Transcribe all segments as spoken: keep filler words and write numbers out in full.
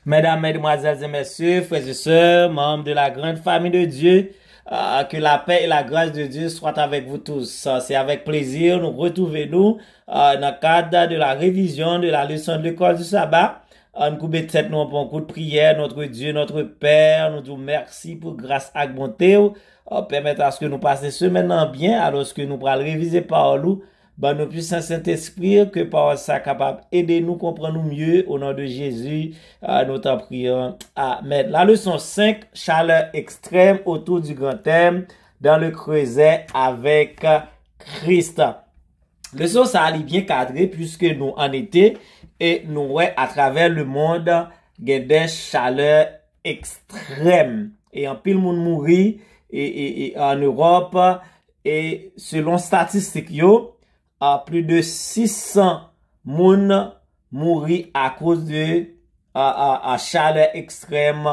Mesdames, mesdemoiselles et messieurs, frères et sœurs, membres de la grande famille de Dieu, euh, que la paix et la grâce de Dieu soient avec vous tous. Euh, C'est avec plaisir nous retrouver nous euh, dans le cadre de la révision de la leçon de l'école du sabbat. Ann koube tèt nou pou yon kout priyè. Notre Dieu, notre Père, nou di w mèsi pou gras ak bonte w. Euh, Pèmèt aske nou pase semèn nan byen, alòske nou pral revize pawòl ou. Ban nou pwisans Sentespri, ke pawòl sa kapab ede nou konprann ou mye. Au nom de Jésus, euh, nous t'en prions. Amen. La leçon cinq, chaleur extrême autour du grand thème, dans le creuset avec Christ. Leson sa a, li byen kadre, puiske nou an ete, e nou wè atravè lemonn gen de chalè ekstrèm. E anpil moun mouri e, e, e an Ewòp, e selon statistik yo, a, plis de sis san moun mouri akoz de a, a, a chalè ekstrèm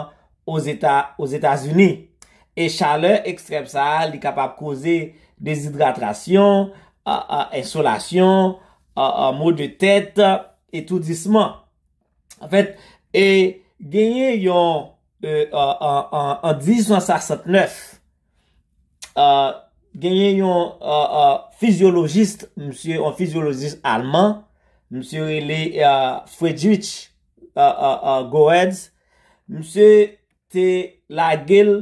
Ozeta, Ozetazini. E chalè ekstrèm sa a, li kapab koze dezidratasyon, a, a, ensolasyon, a, a, mo de tèt, etoudisman. Anfèt, e genyen yon, e, a, a, a, an diznèf san swasantnèf, a, genyen yon a, a, fizyolojis, misye, yon fizyolojis alman, misye rele a, Friedrich a, a, a, Goertz. Misye te lage l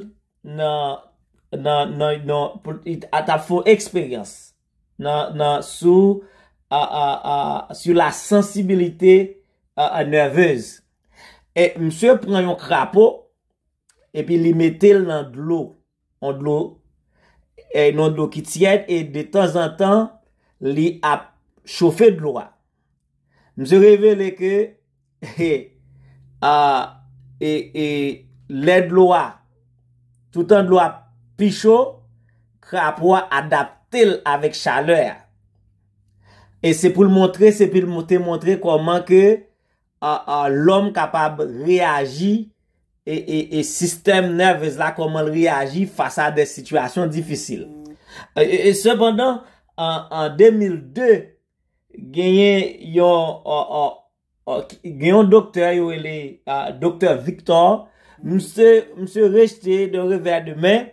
nan, nan, nan, nan, pou, li t ap fè yon eksperyans nan, nan, sou, a, a, a, sur la sensibilité a, a, nerveuse. E misye pran yon krapo, epi li mete l nan dlo, yon dlo, e, yon dlo ki tyèd, e de tanzantan, li ap chofe dlo a. Misye revele ke, e, a, e, e, lè dlo a, toutan dlo a pi cho, krapo a adapte l avèk chalè a. E se pou l montre, se pou l te montre kòman ke a, a, lòm kapab reyaji e, e, e sistèm nèvez la, kòman l reyaji fas a de sitiyasyon difisil. E, e, e sepandan, an, an de mil de, genyen yon, a, a, a, gen yon doktè yo rele a, doktè Victor, misye, misye rejte de revè de men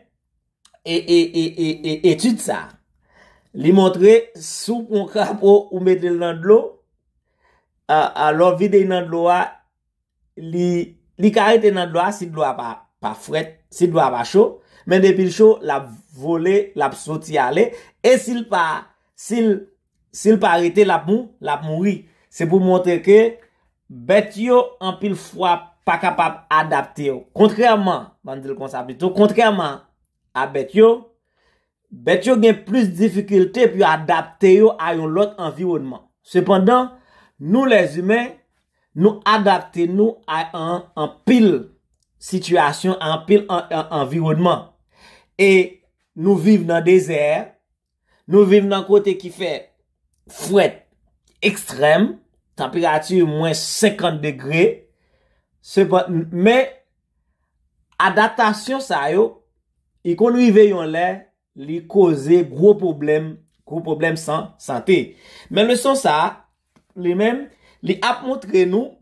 e, e, e, e, e etid sa. Li montre si w pran krapo ou mete l nan dlo, a, a, lè w vide l nan dlo a, li, li ka rete nan dlo a si dlo a pa, pa frèt, si dlo a pa cho, men depi l cho, l ap vole, l ap soti ale, e si l pa, si l, si l pa rete, l ap mou, l ap mouri. Se pou montre ke bèt yo, anpil fwa, pa kapab adapte yo. Kontrèman, ban m di l konsa pito, kontrèman a bèt yo, bèt yo gen plis difikilte pou yo adapte yo a yon lòt anviwònman. Sepandan, nou lèzimen, nou adapte nou a an, anpil sitiyasyon, a anpil an, an, anviwònman. E nou viv nan dezè, nou viv nan kote ki fè frèt ekstrèm, tanperati mwens senkant degre. Sepan-, men, adaptasyon sa yo, li konn rive yon lè, li koze gwo pwoblèm, gwo pwoblèm san, sante. Men leson sa a, li menm, li ap montre nou,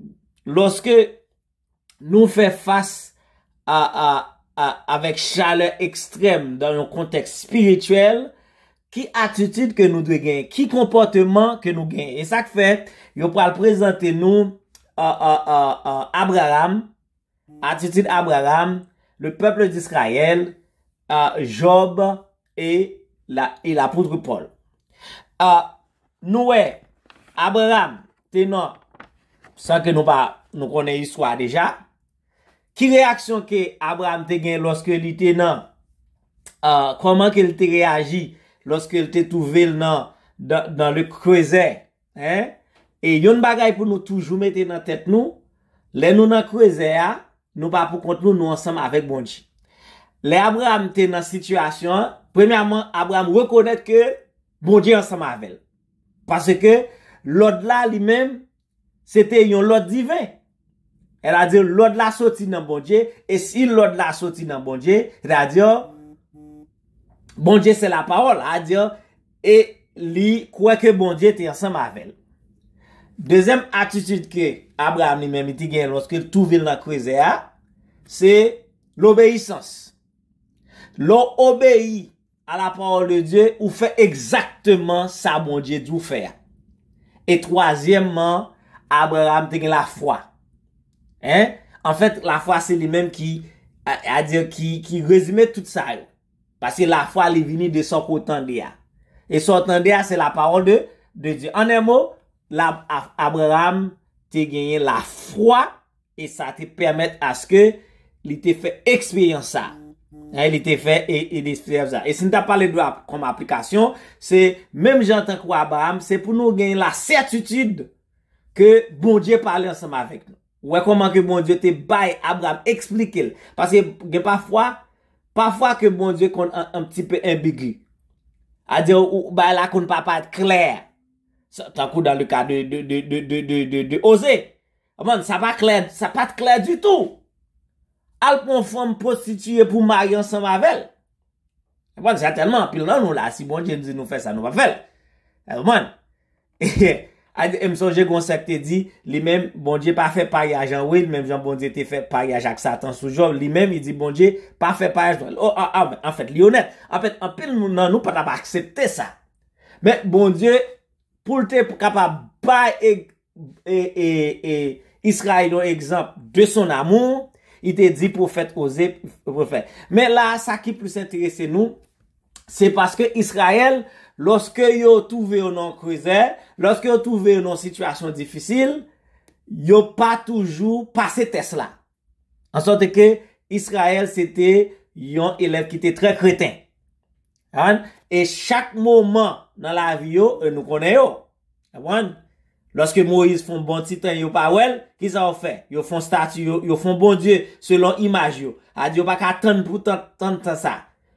lòske nou fè fas a, a, a, avèk chalè ekstrèm dan yon kontèks espirityèl, ki atitid ke nou dwe genyen, ki konpòteman ke nou genyen. E sa k fè, yo pral prezante nou a, a, a, a, Abraram, atitid Abraram, le peuple d'Israël, a, Jòb e la, e lapot Pòl. A, nou wè, Abraram te nan, san ke nou pa, nou konnen istwa a deja. Ki reyaksyon ke Abraram te gen lòske li te nan, a, kòman ke li te reyaji lòske li te twouve l nan, dans, dans le creuset, en? E yon bagay pou nou toujou mete nan tèt nou, lè nou nan krezè a, nou pa pou kont nou, nou ansanm avèk Bondye. Lè Abraram te nan sitiyasyon an, premyèman, Abraram rekonèt ke Bondye ansanm avè l. Paske lòd la, li menm, se te yon lòd diven. Sètadi, lòd la soti nan Bondye, e si lòd la soti nan Bondye, sètadi, Bondye se lapawòl, sètadi, e li kwè ke Bondye te ansanm avè l. Dezyèm atitid ke Abraram li menm li te genyen lòske l twouve l nan krezè a, se lobeyisans. Lè w obeyi a la pawòl de Dye, ou fè egzakteman sa Bondye di w fè a. E twazyèmman, Abraram te gen lafwa. Hein? Anfèt, lafwa se li menm ki, a, a di, ki, ki rezime tout sa yo. Paske lafwa li vini de sa w ko tande a. E sa w tande a, se la pawòl de, de Dye. An en mo, la, A- Abraram te genyen lafwa e sa te pèmèt aske li te fè eksperyans sa. Hein, li te fè e, e eksperyans sa. E si n ta pale de la kòm aplikasyon, se menm jan tankou Abraram, se pou nou gen lasètitid ke Bondye pale ansanm avèk nou. Ou wè kòman ke Bondye te bay Abraram eksplike l. Paske gen pafwa, pafwa ke Bondye konn an, an ti pe anbigi. A di ou, ou bay la konn pa parèt klè. Sa- Tankou dans le cas de, de, de, de, de, de, de, de Oze. Konprann, sa pa klè, sa pa t klè ditou. Al pran yon fanm pwostitiye pou marye ansanm avè l. Konprann, sètènman, anpil nan nou la, si Bondye di nou fè sa, nou p ap fè l. Konprann? A di, e m sonje gon sè k te di, li menm, Bondye pa fè paryaj an wil, menm jan Bondye te fè paryaj ak Satan sou Jòb, li menm, li di Bondye pa fè paryaj an wil. O, a, a, anfèt, li onèt. Anfèt, anpil moun nan nou pa t ap aksepte sa. Men Bondye, pou l te kapab bay e, e, e, e, Izrayèl yon egzanp de son amour, li te di pwofèt Oze, pwofèt. Men la, sa ki plis enterese nou, se paske Izrayèl, lòske yo twouve yo nan krezè, lòske yo twouve yo nan sitiyasyon difisil, yo pa toujou pase tès la. An sòt ke Izrayèl se te yon elèv ki te trè kreten. Konprann? E chak moman nan lavi yo, e nou konnen yo. Konprann? Lòske Moyiz fè yon bon ti tan yo pa wè l, kisa yo fè? Yo fè yon stati, yo, yo fè yon bondye selon imaj yo. A di yo pa ka tann pou tan, tann tan sa.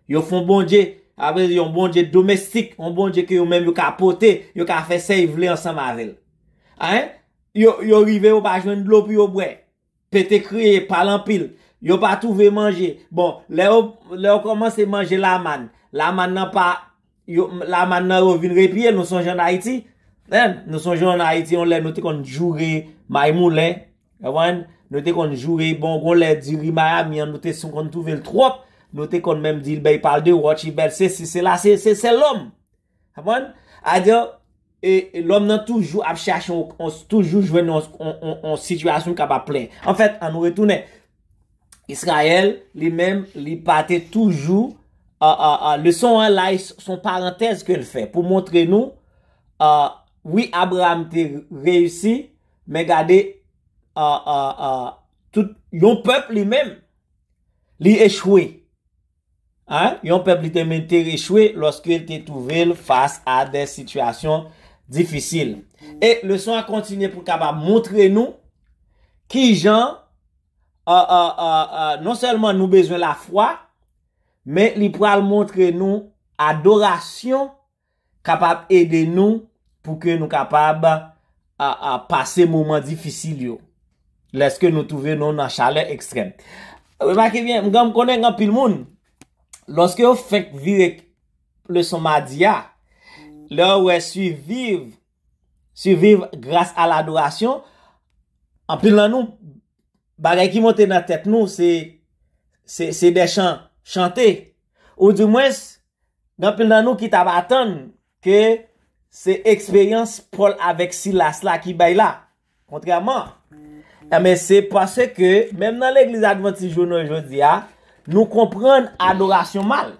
Yo fè yon bondye, apre yon bondye domestik, yon bondye ke yo menm yo ka pote, yo ka fè sa yo vle ansanm avè l. Hein? Yo, yo rive, yo pa jwenn dlo pou yo bwè. Pete kriye, pale anpil. Yo pa twouve manje. Bon, lè yo, lè yo kòmanse manje lamann, lamann nan pa, yo, lamann nan yo vin repiye, nou sonje ann Ayiti. Hein? Nou sonje ann Ayiti, yon lè nou te konn joure may moulen. Konprann? Nou te konn joure, bon, gon lè diri Miami an, nou te sou konn twouve l twòp. Nou te konn menm di l bèy pal de wòch, li bèl sesi, sela, se, se, se lòm. Konprann? A di, e, e lòm nan toujou ap chache, on, on, toujou jwenn yon, on, on, on sitiyasyon kapab plen. Anfèt, an nou retounen. Izrayèl, li menm, li pa te toujou, a, a, a, leson an la, s- son parantèz ke l fè pou montre nou, a, wi, Abraram te reyisi, men gade, a, a, a, tout yon pèp li menm, li echwe. Hein? Yon pèp li te men te echwe lòske l te twouve l fas a de sitiyasyon difisil. E leson an kontinye pou l kapab montre nou kijan, a, a, a, a, non sèlman nou bezwen lafwa, men li pral montre nou adorasyon kapab ede nou pou ke nou kapab, a, a, pase moman difisil yo. Lèske nou twouve nou nan chalè ekstrèm. Remake byen, m gen- m konnen gen anpil moun, lòske yo fenk vire leson madi a, lè yo wè suiviv, suiviv gras a ladorasyon, anpil nan nou, bagay ki monte nan tèt nou, se, se, se de chan, chante. Ou di mwens, gen anpil nan nou ki t ap atann ke se eksperyans Pòl avèk Silas la ki bay la. Kontrèman. Enben, se paske, menm nan legliz advantis jounen jodi a, nou konprann adorasyon mal.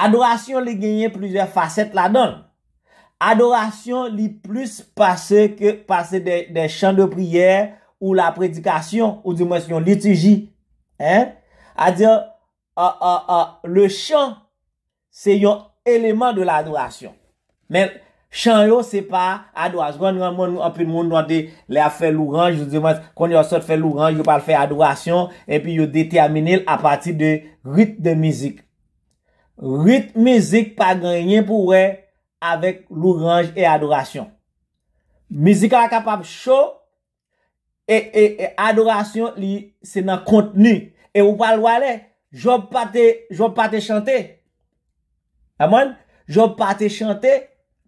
Adorasyon, li genyen plizyè fasèt ladan l. Adorasyon, li plis pase ke, pase de, de chan de priyè ou la predikasyon, ou di mwens yon litiji. Hein? A di, a, a, a, le chan, se yon eleman de ladorasyon. Men, chan yo, se pa adorasyon. Konn gen moun, anpil moun tande, lè y ap fè louranj, yo di mwens, kounye a yo sot fè louranj, yo pral fè adorasyon, epi yo detèmine l apati de rit de mizik. Rit mizik pa gen anyen pou wè avèk louranj e adorasyon. Mizik la kapab cho, e, e, e adorasyon, li, se nan kontni. E ou pral wè lè, Jòb pa te, Jòb pa te chante. Amèn? Jòb pa te chante,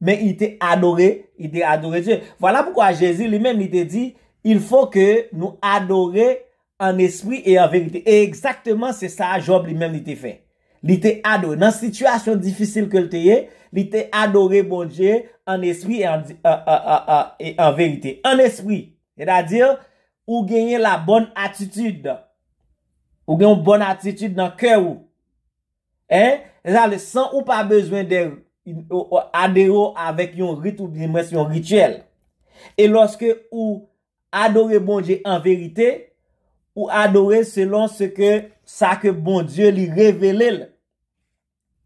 Men li te adore, li te adore Dye. Vwala poukwa Jezi li menm li te di, il faut que nous adorer en esprit et en vérité. E egzakteman se sa Jòb li menm li te fè. Li te adore. Nan sitiyasyon difisil ke l te ye, li te adore Bondye an espri e an, an, an, an, an, e an verite. An espri, sètadi, ou genyen la bòn atitid. Ou gen yon bòn atitid nan kè ou. Hein? Sètadi, san ou pa bezwen de adere avèk yon rit ou byen mwens yon rityèl. E lòske ou adore Bondye an verite, ou adore selon se ke sa ke Bondye li revele l,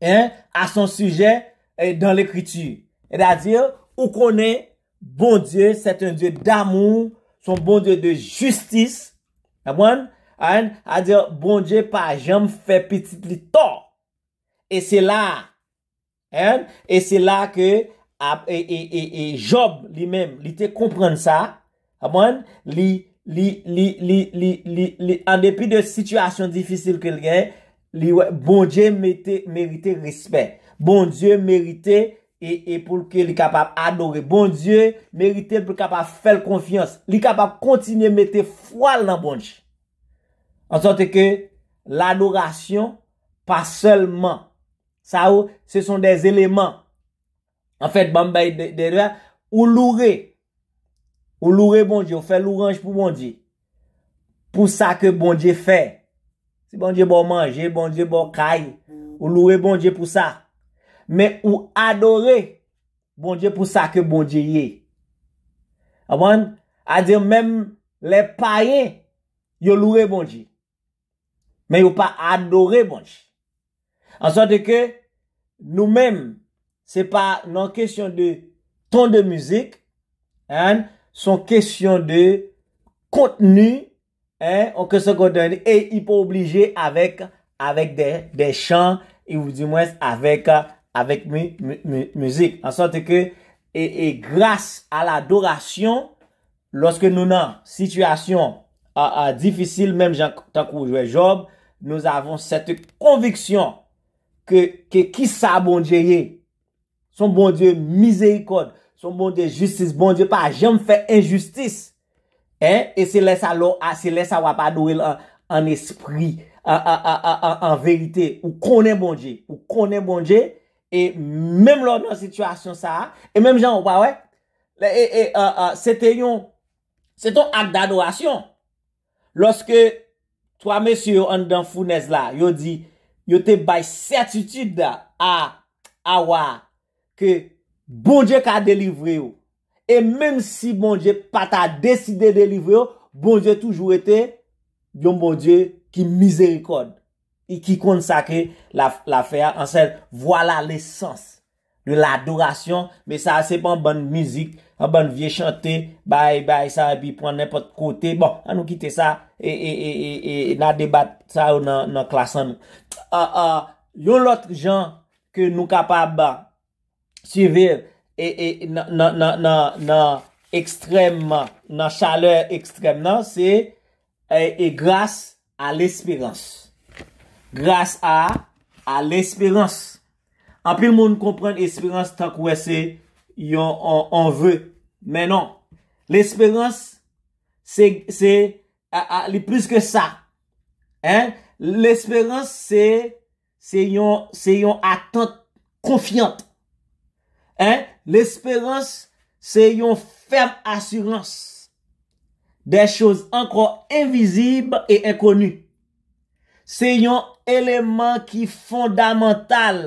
hein, à son sujet, eh, dans l'écriture. C'est-à-dire, ou konnen Bondye, c'est un Dieu d'amour, son Bondye de justice. Konprann? Hein? C'est-à-dire, Bondye pa janm fè pitit li tò. E se la, hein? E se la ke ap, e, e, e, e Jòb li menm, li te konprann sa. Konprann? Li, li, li, li, li, li, li, an depi de sitiyasyon difisil ke l gen, li wè Bondye mete, merite respè. Bondye merite e, e pou l ke li kapab adore. Bondye merite l pou l kapab fè l konfyans. Li kapab kontinye mete fwa l nan Bondye. An sòt ke ladorasyon pa sèlman. Sa yo, ce sont des éléments. An fèt, ban m bay de, de, de, ou loure. Ou loure Bondye, ou fè louranj pou Bondye. Pou sa ke Bondye fè. Si Bondye ba w manje, Bondye ba w kay, ou loure Bondye pou sa. Men ou adore Bondye pou sa ke Bondye ye. Konprann? Sètadi, menm lè payen, yo loure Bondye. Men yo pa adore Bondye. An sòt ke nou menm, se pa nan kesyon de ton de mizik, hein, se yon kesyon de kontni, hein, an kesyon kontni, e li pa oblije avèk, avèk de, de chan, e ou di mwens avèk, avèk mi, mi, mi, mizik. An sòt ke, e, e gras a ladorasyon, lòske nou nan sitiyasyon a, a, difisil, menm jan tankou jwè Jòb, nous avons cette conviction ke, ke kisa Bondye ye. Se yon Bondye mizerikòd, se yon Bondye jistis, Bondye pa janm fè enjistis. Hein? E se lè sa, lò, a, se lè sa w ap adore l an, an espri, an, an, an, an, an, an verite. Ou konnen Bondye, ou konnen Bondye, e menm lè w nan sitiyasyon sa a, e menm jan ou pa wè, e, e, e, e, se te yon, se te yon ak dadorasyon. Lòske twa mesye yo anndan founèz la, yo di, yo te bay sètitid a, a wa ke Bondye ka delivre yo. E menm si Bondye pa ta deside delivre yo, Bondye toujou rete yon Bondye ki mizerikòd. E ki konn sa ke l ap, l ap fè a, an sèl, vwala lesans de ladorasyon, men sa se pa yon bann mizik, yon bann vye chante, bay, bay sa, epi pran nenpòt kote. Bon, an nou kite sa, e, e, e, e, e n a debat sa yo nan, nan klas an nou. A, a, yon lòt jan ke nou kapab swive, e, e, nan, nan, nan, nan, nan ekstrèm, nan chalè ekstrèm nan, se, e, e gras a lesperans. Gras a, a lesperans. Anpil moun konprann esperans tankou wè se yon, on, on ve. Men non. Lesperans, se, se, a, a, li plis ke sa. Hein? Lesperans, se, se yon, se yon atant konfyant. Hein? Lesperans, se yon fèm asirans. Des choses encore invisibles et inconnues. Se yon eleman ki fondamantal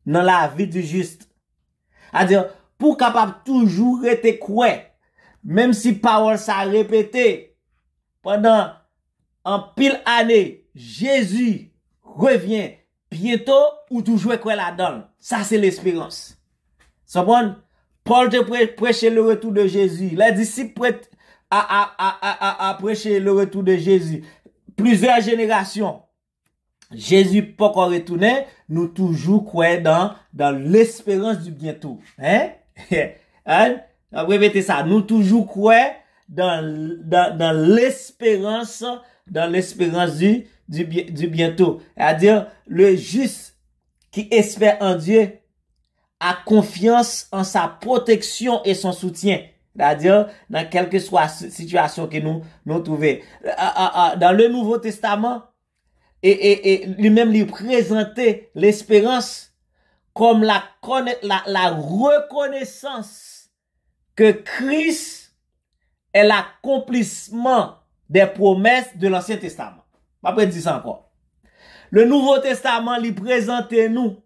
nan lavi di jis. Sètadi, pou w kapab toujou rete kwè, menm si pawòl sa repete pandan anpil ane, Jezi revyen byento, ou toujou kwè ladan l. Sa se lesperans. Sa konprann? Pòl te pre-, preche le retour de Jésus. Lè disip prèt a, a, a, a, a, a preche le retour de Jésus. Plizyè jenerasyon, Jezi poko retounen, nou toujou kwè dan, dans l'espérance du bientôt. Hein? Hein? N ap repete sa. Nou toujou kwè dans, dans, dans l'espérance, dans l'espérance du, du, bi- du bientôt. C'est-à-dire, le juste qui espère en Dieu a confiance en sa protection et son soutien. Sètadi, nan kèlkeswa si- sitiyasyon ke nou, nou twouve. A, a, a, dans le Nouveau Testament, e, e, e li menm li prezante lesperans kòm la, kone- la, la reconnaissance que Christ est l'accomplissement des promesses de l'Ancien Testament. M ap redi sa ankò. Le Nouveau Testament li prezante nou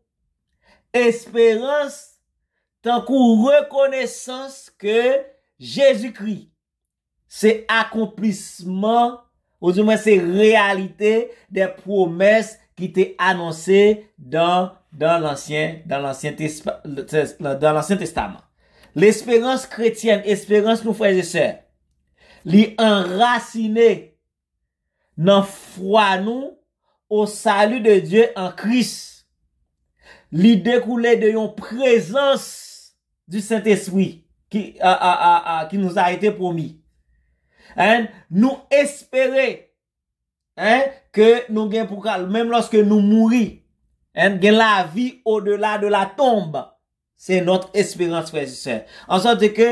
esperans tankou rekonesans ke Jezikri se akonplisman, ou di mwen se reyalite de pwomès ki te anonse dans, dans l'Ancien, dans l'Ancien Tespa- le- tes- dans l'Ancien Testament. Lesperans kretyèn, esperans nou frè e sè, li anrasine nan fwa nou au salut de Dieu en Christ. Li dekoule de yon prezans du Saint-Esprit ki, a, a, a, a, qui nous a été promis. Hein? Nou espere, hein, ke nou gen pou kal, menm lòske nou mouri, hein, gen lavi au-delà de la tombe. C'est notre espérance, frè e sè. An sòt ke,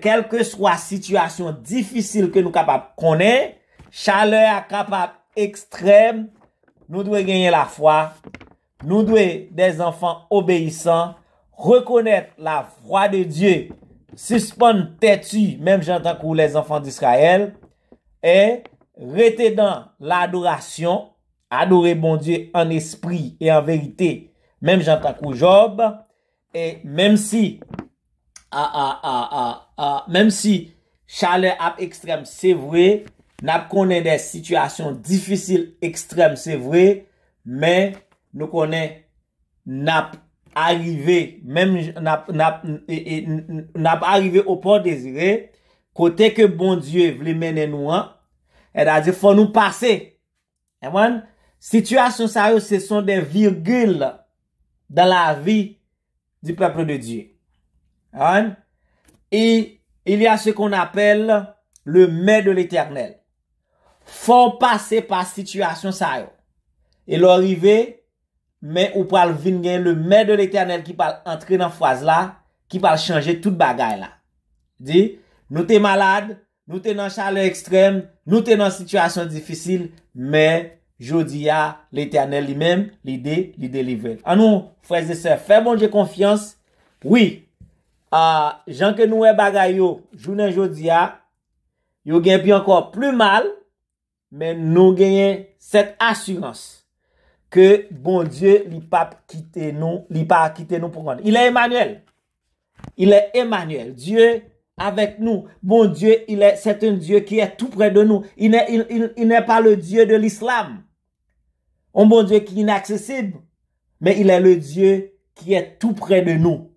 kèlkeswa sitiyasyon difisil ke nou kapab konnen, chalè a kapab ekstrèm, nou dwe genyen lafwa, nou dwe des enfants obéissants, reconnaître la voix de Dieu, sispann tèti, menm jan tankou les enfants d'Israël, e rete dans l'adoration, adore Bondye an espri e an verite, menm jan tankou Jòb, e menm si, a, a, a, a, a, menm si chalè ap ekstrèm, se vre, n ap konnen de sitiyasyon difisil, ekstrèm, se vre, men nou konnen n ap arive, menm j- n ap, n ap, e, e, n- n- n ap arive au port désiré, kote ke Bondye vle mennen nou an, sètadi fò nou pase. Konprann? Sitiyasyon sa yo, ce sont des virgules dans la vie du peuple de Dieu. Konprann? Et il y a ce qu'on appelle le mais de l'Éternel. Fò w pase pa sitiyasyon sa yo. E lè w rive, men ou pral vin gen le mais de l'Éternel ki pral antre nan fraz la, ki pral chanje tout bagay la. Di, nou te malad, nou te nan chalè ekstrèm, nou te nan sitiyasyon difisil, men jodi a, Letènèl li menm, li de, li delivre. Annou, frè e sè, fè Bondye konfyans. Wi, a, jan ke nou wè bagay yo, jounen jodi a, yo gen pi ankò pli mal, men nou genyen sèt asirans ke Bondye li p ap kite nou, li pa kite nou pou kont. Il est Emmanuel. Il est Emmanuel. Dieu avec nous. Bondye, il est, c'est un Dieu qui est tout près de nous. Il n'est, il, il, il n'est pas le Dieu de l'islam. Un Bondye qui est inaccessible, mais il est le Dieu qui est tout près de nous.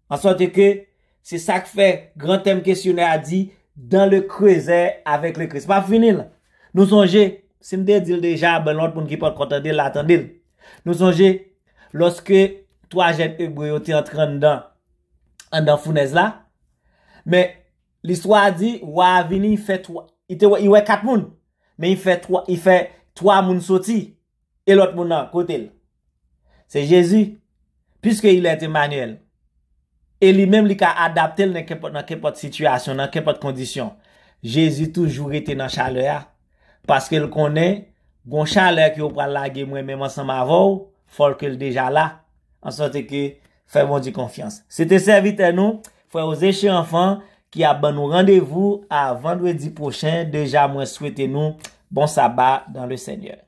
An sòt ke se sa k fè gran tèm kesyonè a di, dans le creuset avec le Christ. M ap fini l. Nou sonje, si m te di l deja, ban lòt moun ki pòkò tande l la tande l. Nou sonje, lòske twa jèn ebre yo te antre anndan, anndan founèz la, men listwa a di, wa a vini, li fè twa, li te wè, li wè kat moun, men li fè twa, li fè twa moun soti, e lòt moun nan, kote l? Se Jezi. Puisque il est Emmanuel. E li menm, li ka adapte l nan kenpòt, nan kenpòt sitiyasyon, nan kenpòt kondisyon. Jezi toujou rete nan chalè a. Paske l konnen, gon chalè ke yo pral lage mwen menm ansanm avè w, fò l ke l deja la. An sòt ke fè Bondye konfyans. Se te sèvitè nou, frè José Chéranfant, ki ap ban nou randevou a vandredi pwochen. Deja, mwen swete nou bon saba dans le Seigneur.